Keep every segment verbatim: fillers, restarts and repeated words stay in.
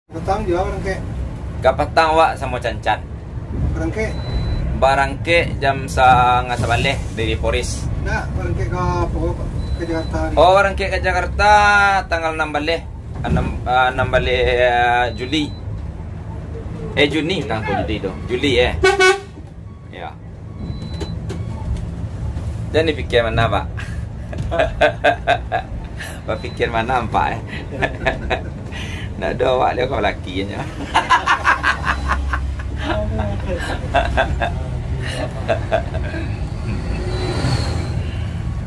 Patang juo barangkek. Kapatang awak samo Cancan. Barangkek? Barangkek jam sangah sabaleh dari Poris. Nak barangkek ka apo, ka Jakarta hari? Oh, barangkek ka Jakarta tanggal anam baleh. Anam, ah, anam baleh, ah, Juli. Eh, Juni, tanggal Juli tu. Juli, eh. Yo. Jan dipikir mano, Pak. Bapikir mano, Pak, eh? Ndak ado awak liau ka balaki nyo.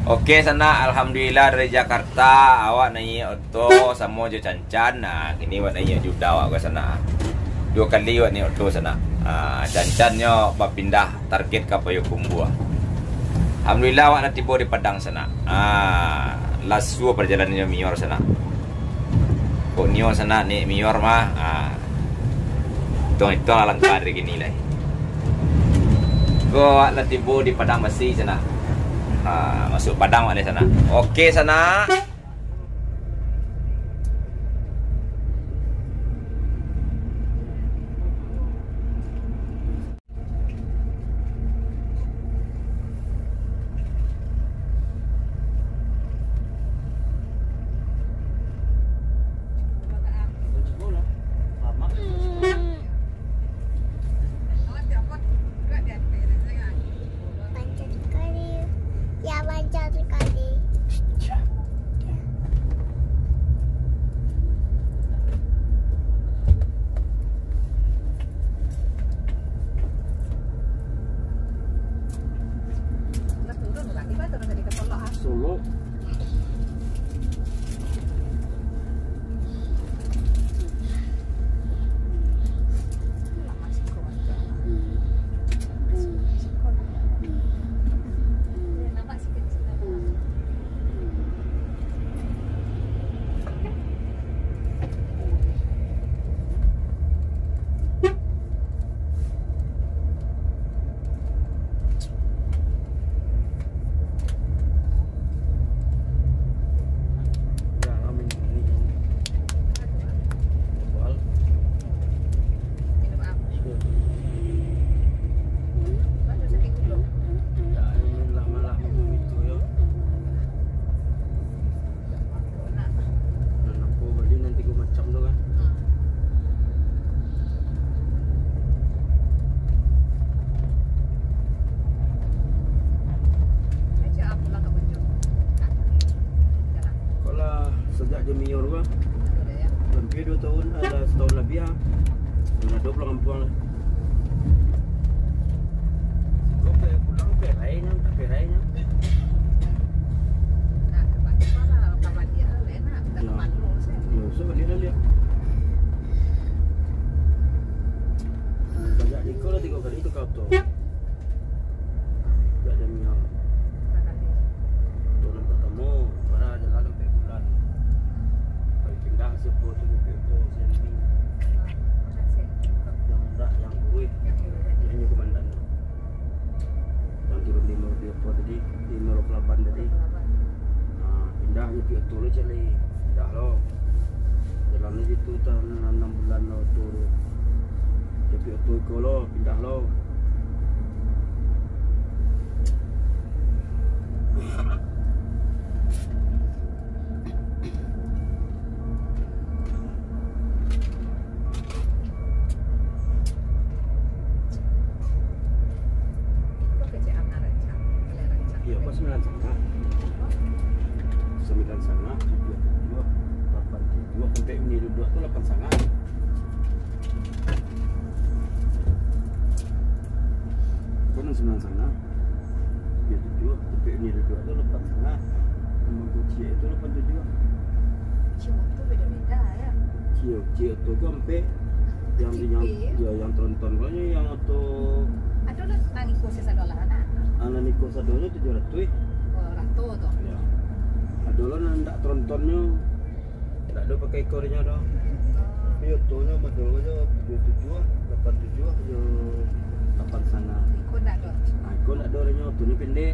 Oke, sanak, alhamdulillah dari Jakarta, awak naiak oto samo jo Cancan. Nah, kini awak naiak juo awak ka sanak. Duo kali awak naiak oto sanak. Ah, Cancan nyo bapindah target ka Payokumbuah. Alhamdulillah, awak lah tibo di Padang sanak. Ah, lasuah parjalanannyo Mior sanak. Kok nio sanak naiak Mior mah, ah, ituang-ituang lah langkah dari kini lai. Ko awak lah tibo di Padang Basi sanak. Ah, masuak Padang awak lai sanak. Oke sanak. Panjang sekali. Ya, panjang sekali. Solo. Nan apo bali nan tigo macam tu kan? Kalau sajak Jamior kan, hampir dua tahun, ada setahun lebih ah. Belum ada pulang kampuang lah. Kau pe-, pulang perai nyo, perai nyo. Nah, ka Banjar lah, ka Banjar lah, enak. Dah ka Bandung, sih. Ya, so, Banjar lah, lihat. Sajak di kau lah tiga kali tu kau tu. Sajak Jamior. Tahun pertama, bara jalan sampai bulan. Baru pindah siapa tu, siapa tu, siapa ni. Yang dak, yang kuruih. Yang nyo komandan tu. Yang turun di Mor-, di apo tadi? Di Moro Kelaban tadi. Nah, pindah nyo pi oto lo, cak lai. Pindah lo. Jalan di situ tahan anam bulan lo oto tu. Tapi oto iko lo, pindah lo. Iyo, pas sambilan sanga. Sambilan sanga, tujuah tujuah, lapan tujuah, sampai ini duduak tu lapan sanga. Kau nan sambilan sanga. Iyo, tujuah, tapi ini duduak tu lapan sanga. Sama Gojek tu lapan tujuah. Ciek oto beda-beda, yo. Ciek, ciek oto tu ampek. Yang di nyam-, yo, yang tronton ko nyo yang oto. Ado lah nan iko sasado lah, nah. Ah, nan iko sadonyo tujuah ratuih. Oh, rato tu. Yo. Ado lah nan ndak trontonnyo. Ndak ado pakai iko dinyo doh. Tapi otonyo model ajo tujuah tujuah, lapan tujuah, jo lapan sanga. Iko ndak ado. Ah, iko ndak ado dinyo, otonyo pendek.